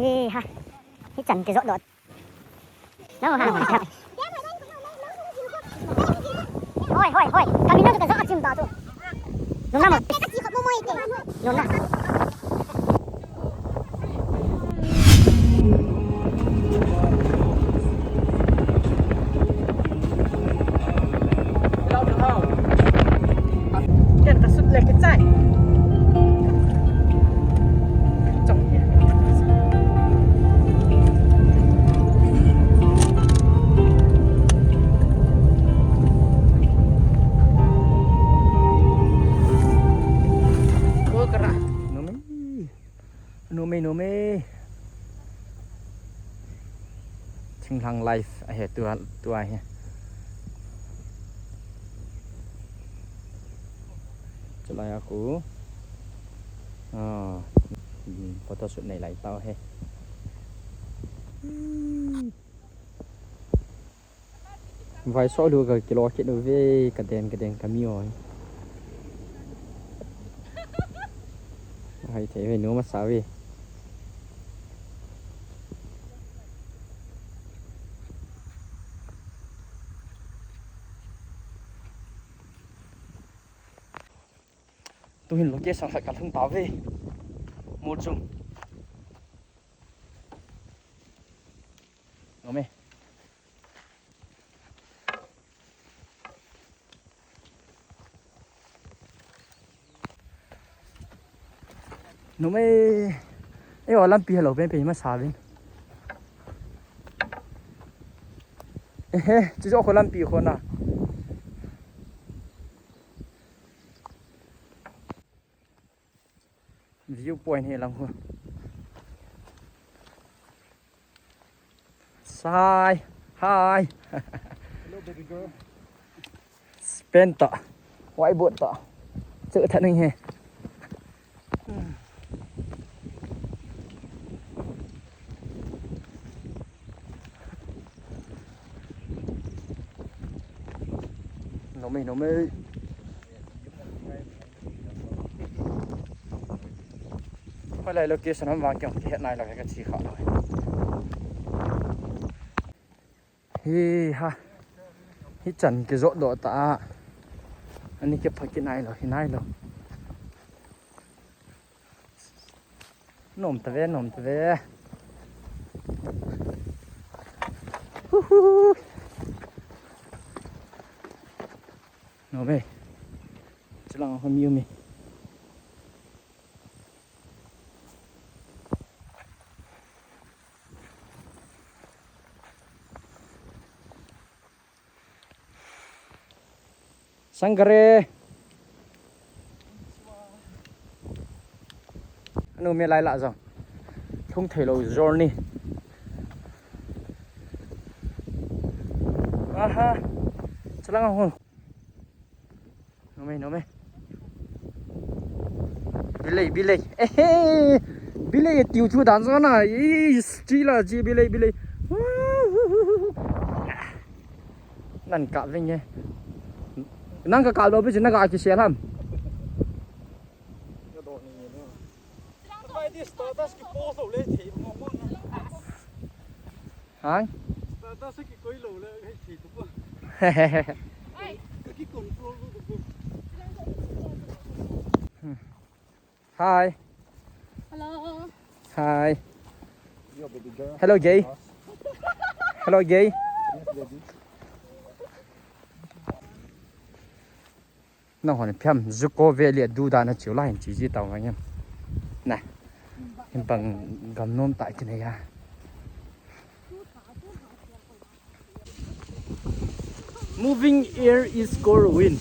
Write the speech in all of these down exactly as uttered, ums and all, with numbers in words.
Hi ha. Hi chan ke jot dot. No ha. Hoi, hoi, hoi. Kami no ke jot achim ta tu. Nuna mo. Nuna. Ken ka sut le kichai. Chong hi. Ko kara. Numei. Numei, numei. Thinglhang life ahi tua, tua hi. Chulai a khu. Ah, photo shoot nei lai tau hi. Vai so lu ka kilo kit uve, ka den, ka den, ka mi oi. Hai thei ve, nu masa ve. Tuhin location khat ka lhung ta ve. Mo chung. Ngome. Numei. Ei, o lampi hello pen pen ma sa vin. Ehe, chu jo kho lampi kho na. Viewpoint hi lang hu. Sai. Hi. Hello, baby girl. Spend ta. Whiteboard ta. Chu tha ning he. Numei, numei. Hoilai location ham vang kiang kihet nai lou he ka chi kha lou. Hi ha. Hi chan kijot doh ta a. Ani kipha kit nai lou, hi nai lou. Nom ta ve, nom ta ve. Hu hu hu. Nom e. Chulang a mi um e. Sangare. Anu me lai la jong. Lhung thei lou journey. Aha. Chulang a hu. Nom e, nom e. Bilei, bilei. Ehe. Bilei tiu chu dan jong na. Ih, chi la chi bilei, bilei. Nan ka ving e. Nang ka ka lo bi chi na ka ki se lam. Hang? Hi. Hello. Hi. Hello, gay. Hello, gay. Nang hon phiam, Juko Valley a du dan a chiu la hin chi ji tau vang em. Na. Hin bang gam nom ta ki na ya. Moving air is called wind.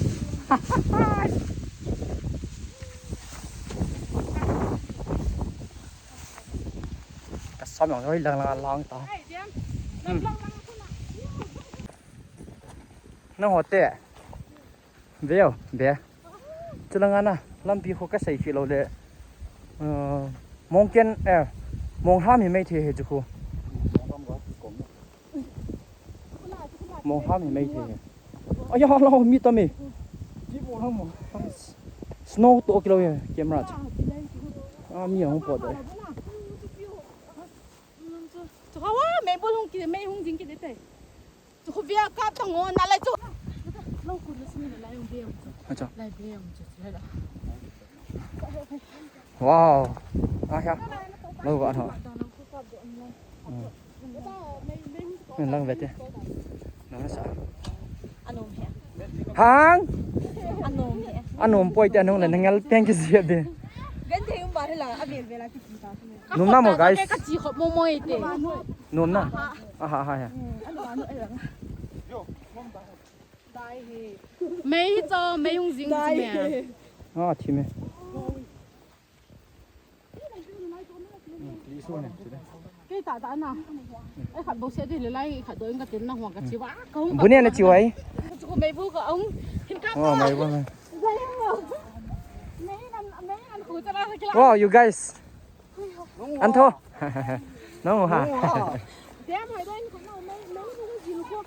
Ka sam jong hoi lang lang lang ta. Hmm. Nang hote. Veo, ve. Chulang a na, lampi khu ka sei kit lou le. Uh, Mongken, eh, Mongham hi mai thei he chu khu. Mongham hi mai thei he. Aya, la mi ta me. Snow to kilo he, camera chu. Ah, mi hung po de. Mei bol hung ki, mei hung jing ki de te. Chu khu via kap ta ngo na lai chu. Lo khu na sini lai hung via. Acha. Lai via hung chu lai la. Wow. Ah ya. Lo ba ho. Min lang ve te. Nang sa. Anom he. Hang. Anom he. Anom poi te, anom le nang ngal peng ki sia de. Ven te um ba he la, a vel vel a ki ti ta. Nom na mo, guys. Ka chi khop mo mo e te. Nom na. Aha, aha, ya. Mei hi cho, mei hung jing chu me. Ah, thi me. Kei ta ta na. Ai khat bo se de le lai khat do in ka tin na hua ka chi wa. Ka hung. Bu ne na chi wai. Chu ko mei bu ka hung. Hin ka. Oh, mei bu. Mei nan, mei nan khu cha la ka la. Wow, you guys. An tho. Nong ha. Dem hai do in khu na mei, mei hung jing khu.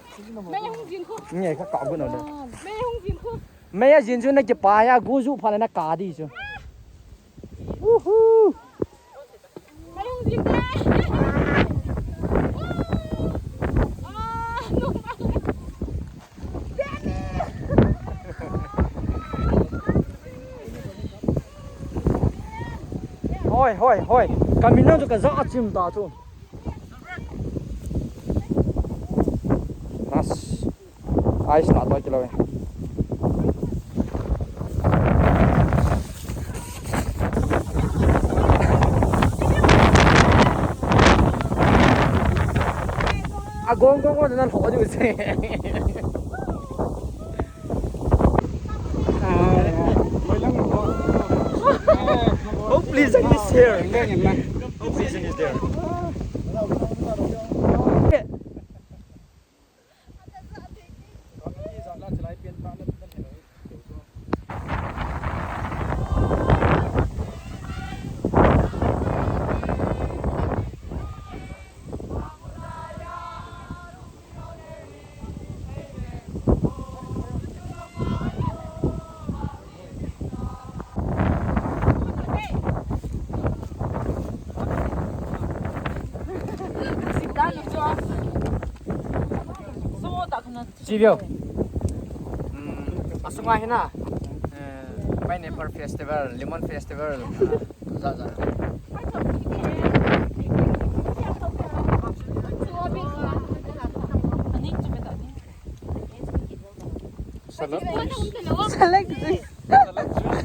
Mei hung jing khu. Nge ka ka bu no le. Mei hung jing khu. Mei a jin chu na kipa ya, gu ju pha le na ka di chu. Woohoo! Mei hung jin te. Ah, no. Hoi, hoi, hoi. Ka min nang chu ka ja a chim ta chu. Nas. Ice na to kilo. A gong gong gong na lo ju se. Hopefully Zhang is here. Hopefully Zhang is there. Chi veu. Hmm, asunga hina. Eh, pineapple festival, lemon festival. Ah, ja, ja. Salad juice. Salad juice.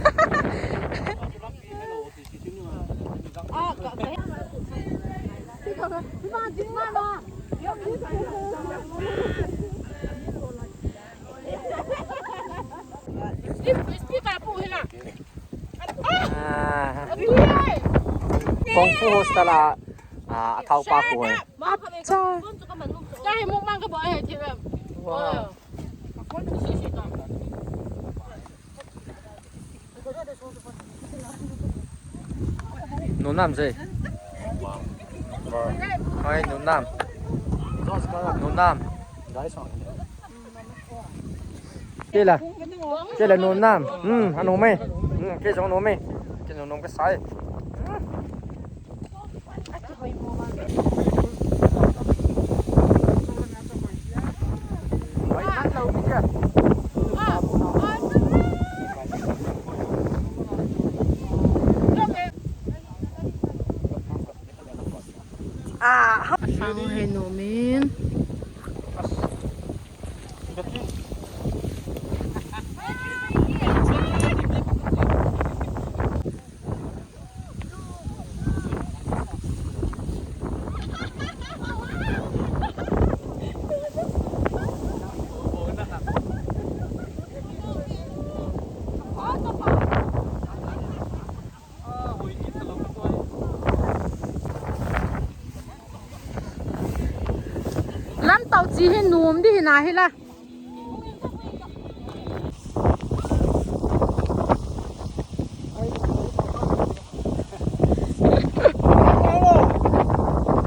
Ah. Kung Fu Hostel a, ah, a thau pa ko. Acha. Wow. Nunam sei. Hoi, nunam. Nunam. Kei la. Kei la nunam. Hmm, anu mai. Hmm, kei jong nu mai. Kei nunam ka sai. Hmm. Ah, hei nomin. Lam tau chi hi nom di hi na hi la.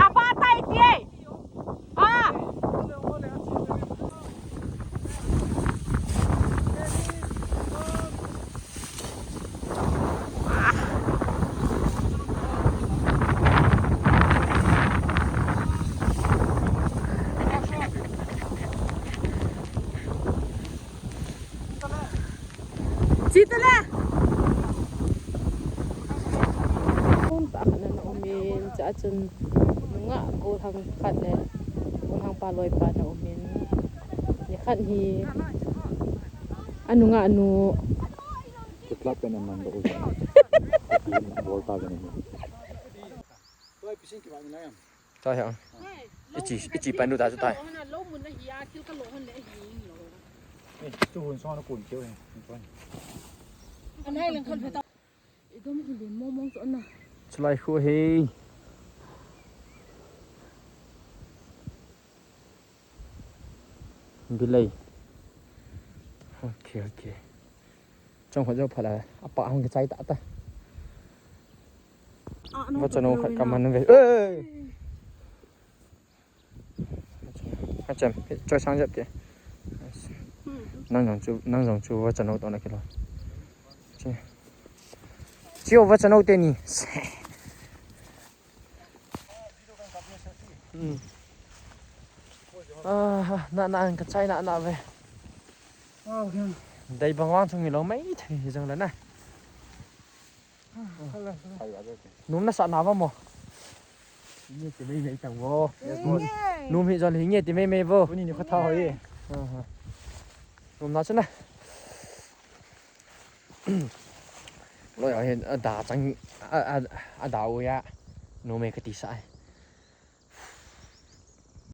Apa tai tie. Ah. Chua chun nungah golhang khat le golhang pa loipa ana um in, ni khat hi anungah nu. Kitlap pen aman do u. Bol ta pen aman. Tua hi. Ichi, ichi pan du ta chu tai. Eh, tu hun song na kun keu he. Chulai khu hi. Bilei. Ok, ok. Chong kho jo phala. Apa hung kichai ta ta. Vachano khat kaman ve. Ei! Hacham, choi sang jep ke. Nang jong chu, nang jong chu vachano to na kilo. Chi. Chi o vachano te ni. Hmm. Ah, na, na, ka chai na, na ve. Dai bang wang chung ni lo mai thei jong la na. Num na sa na va mo. Nge ti mei mei tang vo. Num hi jol hi nge ti mei mei vo. Uni ni kho tha ho ye. Num na chu na. Loi a hin a da chang a, a, a da u ya. Num e ka ti sa ai.